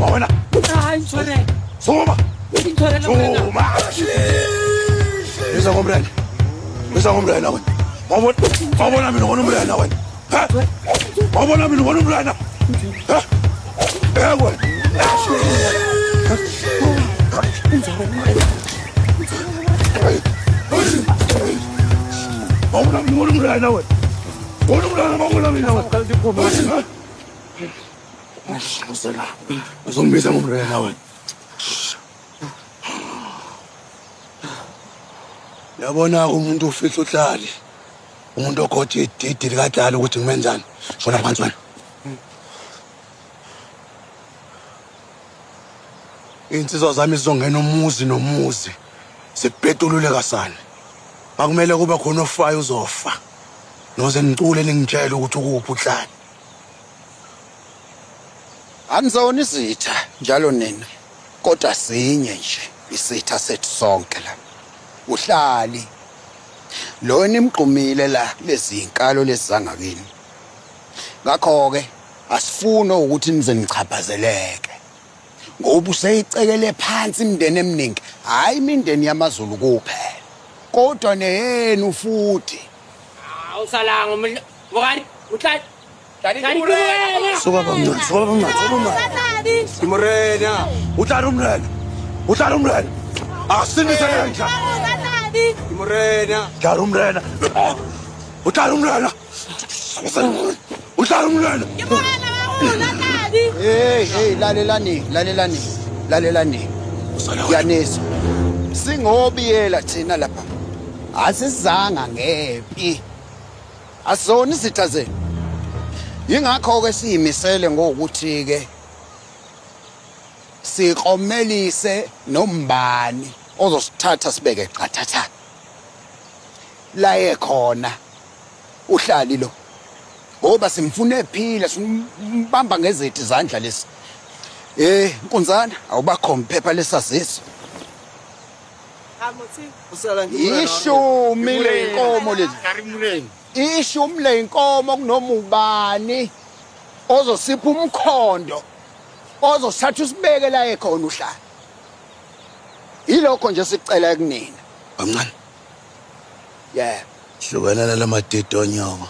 Soma wena. Hayi intshwarele. Soma. Intshwarele morena. Soma. Biza ngomrena. Biza ngomrena wena. Wabona wabona mina ngona umrena wena. Ha? Wabona mina ngona umrena. Ha? Eh wena. Wabona mina ngona umrena wena. Ngona umrena wabona mina wena. Uzongibiza ngomrena wena. Yabona umuntu ufihla uhlali. Umuntu ogoja ididi likadlala ukuthi ngimenzani. Shona phansi wena. Insizwa zami zizongena umuzi nomuzi. Sibhedulule kasana. Akumele kube khona ofayo uzofa. Noze nicule ningitshele ukuthi ukuphi uhlali. Anizona izitha njalo nina kodwa sinye nje isitha sethu sonke la. Uhlali lo nimgqumile la lezi inkalo lezi zangakini. Ngakho-ke asifuni ukuthi nize nichaphazeleke ngoba useyicekele phansi imindeni eminingi, hhayi imindeni yamaZulu kuphela kodwa neyenu futhi. Awusalanga umuntu. Bukani, uhlali. Suka bamncane, suka bamncane, suka bamncane. Imorena. Uhlala umrena. Uhlala umrena. Asindise lenja. Imorena. Uhlala umrena. Uhlala umrena. Uhlala umrena. Hey, hey, lalelani, lalelani, lalelani. Ngiyanizwa. Singobiyela thina lapha. Asizanga ngempi. Asizona izitha zenu. Yingakho-ke siyimisele ngokuthi-ke siklomelise nombani ozosithatha sibeke qathatha la ekhona uhlali lo ngoba simfuna ephila simbamba ngezethu izandla lesi. Eh nkunzana awubakhombe phepha lesaziso. Ishumi ley'nkomo lezi. Ishumi ley'nkomo kunoma ubani ozosipha umkhondo ozosithatha usibeke la ekhona uhlala. Yilokho nje sikucela kunina. Bamncane. Yeah. Hlukana nalamadidi onyoko.